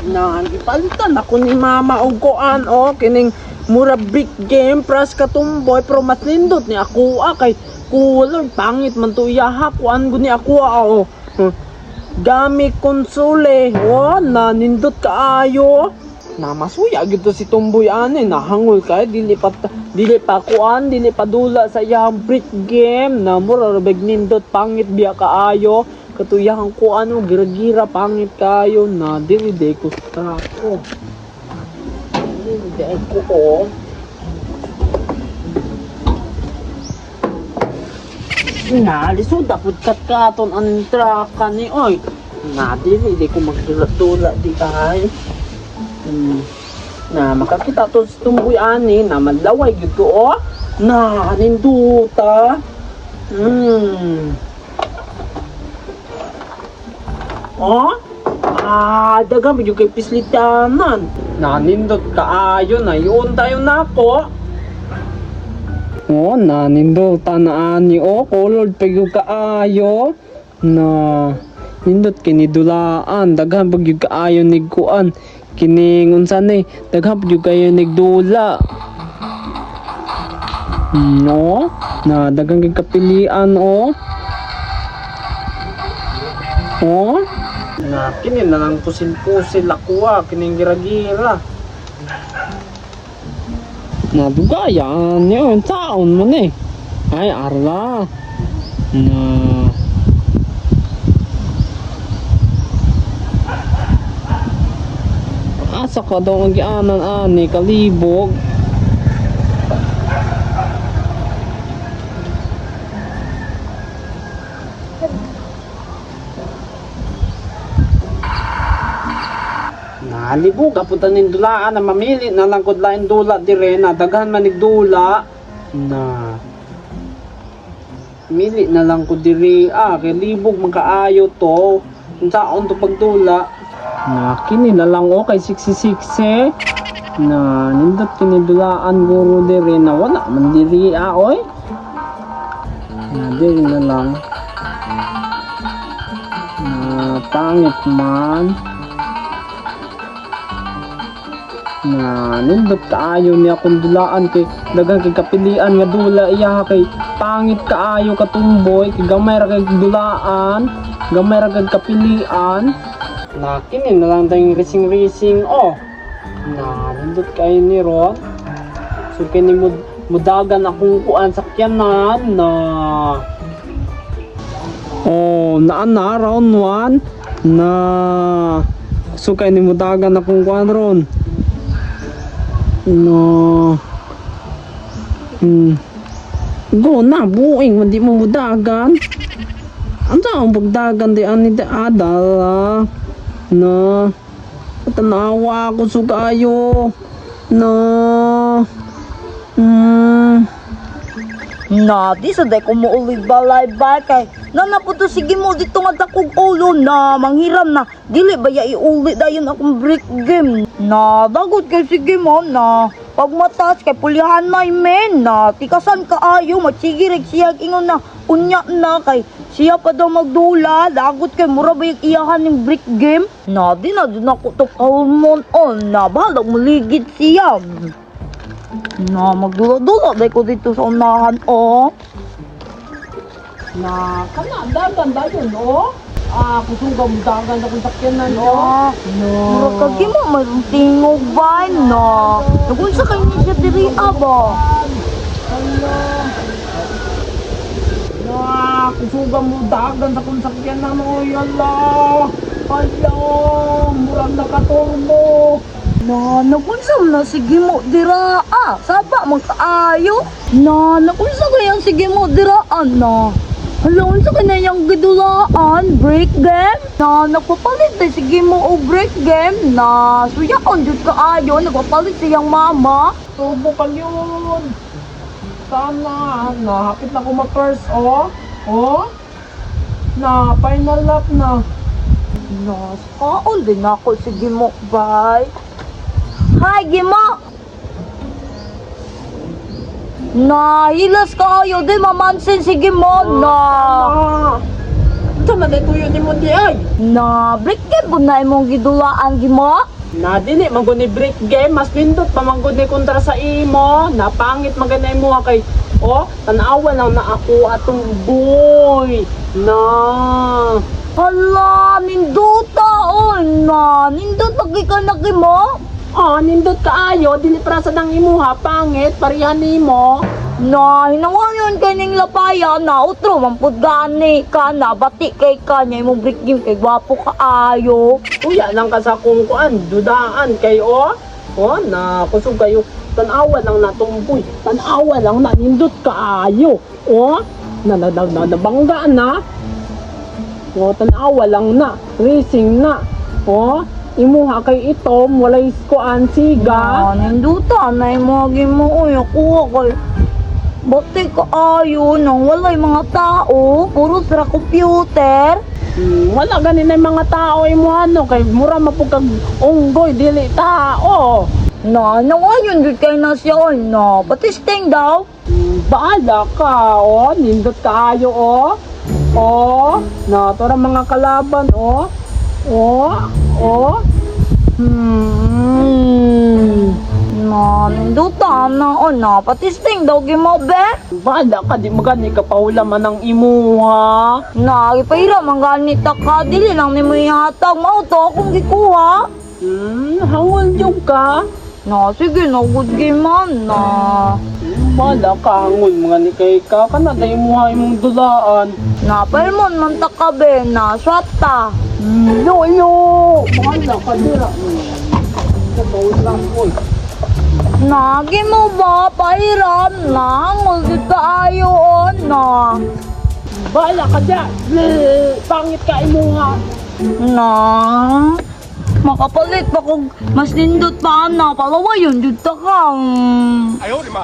Na gipalitan ako ni mama og kuan oh, kining mura brick game pras katumboy, pero mas nindot ni ako ah, kay color pangit man to iyaha. Kuan gud ni ako ah, oh. Gami konsole oh, na nindot kaayo na masuya gyud to si Tumboy ani, nahangol kay dili pa kuan, dili pa dula sa iyang brick game na mura ra bag nindot, pangit biya kaayo katuyang kuan oh, gira-gira pangit kayo na dili day ko ko dili day ko oh. Na lisod pud kat katon ang traka ni oy, na dili day ko magdula-dula di ay. Na makakita to sa Tumboy ani na malaway gyud ko oh. Na ninduta. Oh? Ah, daghang gyud kay pislitanan. Nanindot kaayo na yun tayo nako. Oh, nanindot na ani oh, colored pa gyud kaayo. Na nindot kini dulaan, daghan pa gyud kaayo nig kuan. Kining unsa ni, daghan pa gyud kayo nigdula. No, na daghan gyud kapilian oh. Oh, na kini na lang pusil-pusil ako ah, kining gira-gira. Nadugayan yun, taon man eh. Ay, arla. Na asa ka daw ang gianan ani kalibog. Nalibog apunta ning dulaan na mamili na lang kod lain dula dire na daghan man dula na mili na lang ko diri ah, kay libog man kaayo to, unsaon to pagdula na kini na lang oh, kay 66 eh na nindot kini dulaan guro diri na wala man diri ah oy, na diri na lang na pangit man na nindot kaayo niya akong dulaan kay daghan kay kapilian nga dula iya kay pangit kaayo katumboy kay gamay ra kay dulaan, gamay ra kay kapilian na kini na lang tayong rising rising oh, na nindot kaayo ni ron. So kini mudagan akong kuan sakyanan na oh, naa na round 1 na. So kini mudagan akong kuan ron. No. Go na, buing, hindi mo mudagan. Ano ang pagdagan di ani di adala? No. Tanawa ako sugayo. No. Na, di sa day ko muulit balay-bay kay na naputo sige mo dito nga dakog ulo na manghiram na dili ba ya iuli dayon akong break game na dagot kay sige mo na pag matas kay pulihan na men na tikasan kaayo magsige reg siya ingon na unya na kay siya pa daw magdula, dagot kay mura ba yung iyahan ng break game na di na dun ako to kalmon on na bahalag muligid siya na magdula-dula day ko dito sa unahan oh. Na kana dagan dayon oh. Ah, kusuga mudagan akong sakyanan oh. No. Mura ka mo mayroong tingog ba na? Nagunsa kay ni siya diri aba. Hala. Na, kusuga mo dagan sa kong sakyanan oy, ala. Hala, murag nakaturbo. Na nagunsa man na sige mo dira ah. Saba man kaayo. Na nagunsa kayang sige mo dira ah, na. Hala, unsa kay na yang gidulaan? Break game? Na nagpapalit na sige mo og break game na. Suyaon jud kaayo nagpapalit siyang mama. Turbo ka yun. Sana, na, hapit na ko ma-first, oh. Oh. Na, final lap na. Na, kaon din ako sige mo, bye. Hi, Gimo! Na, hilas kaayo di mamansin sige mo na. Ah. Unsa man day tuyo nimo di ay? Na, brick game po na imong gidulaan gimo. Na dili man gud ni break game, mas nindot pa man gud ni kontra sa imo. Napangit man gani imo kay oh, tan-awa lang na ako atong boy. Na. Hala, ninduta oy na, nindot lagi ka na gimo. Oh, nindot kaayo, dili para sa nang imuha, pangit, pareha nimo. Na, hinawayon kay ning lapaya na utro man pud gani ka na bati kay ka niya imong brick game kay gwapo kaayo. Uya lang ka sa kung kuan, dudaan kay oh. Oh, na kusog kayo. Tan-awa lang na tumboy. Tan-awa lang na nindot kaayo. Oh, na na na, na nabangga na. Oh, tan-awa lang na. Racing na. Oh, imuha kay itom, walay kuan siga. Na, ninduta na imo gimo oy ako kay bati kaayo nang walay mga tao, puro sa computer. Wala gani na yung mga tao imuha no kay mura mapugkag unggoy dili tao. Na, nawayon jud kay na siya oy na, patisting daw. Bahala ka, oh. Nindot kaayo, oh. Oh, na to mga kalaban, oh. Oh, oh. Na, ninduta na oy na, patisting daw gimo be. Bahala ka, di magani ka paulaman ng imuha. Na, ipahiram ang ganit ka, dili lang nimo ihatag, mao to akong gikuha. Hangol yung ka. Na, sige na, good game man na. Bahala ka, hangol mga ni kay ka. Kana na imuha imong dulaan. Na, palmon man ta ka be, na, swap ta. Yo, yo. Bahala ka, dira. Paulam, oy. Na, mo ba, pahiram na, ngul kaayo on na. Bahala ka dyan. Bleh, pangit ka imuha. Na, makapalit pa kung mas nindot pa na, palawa yun, jud ta ka. 哎呦我的妈！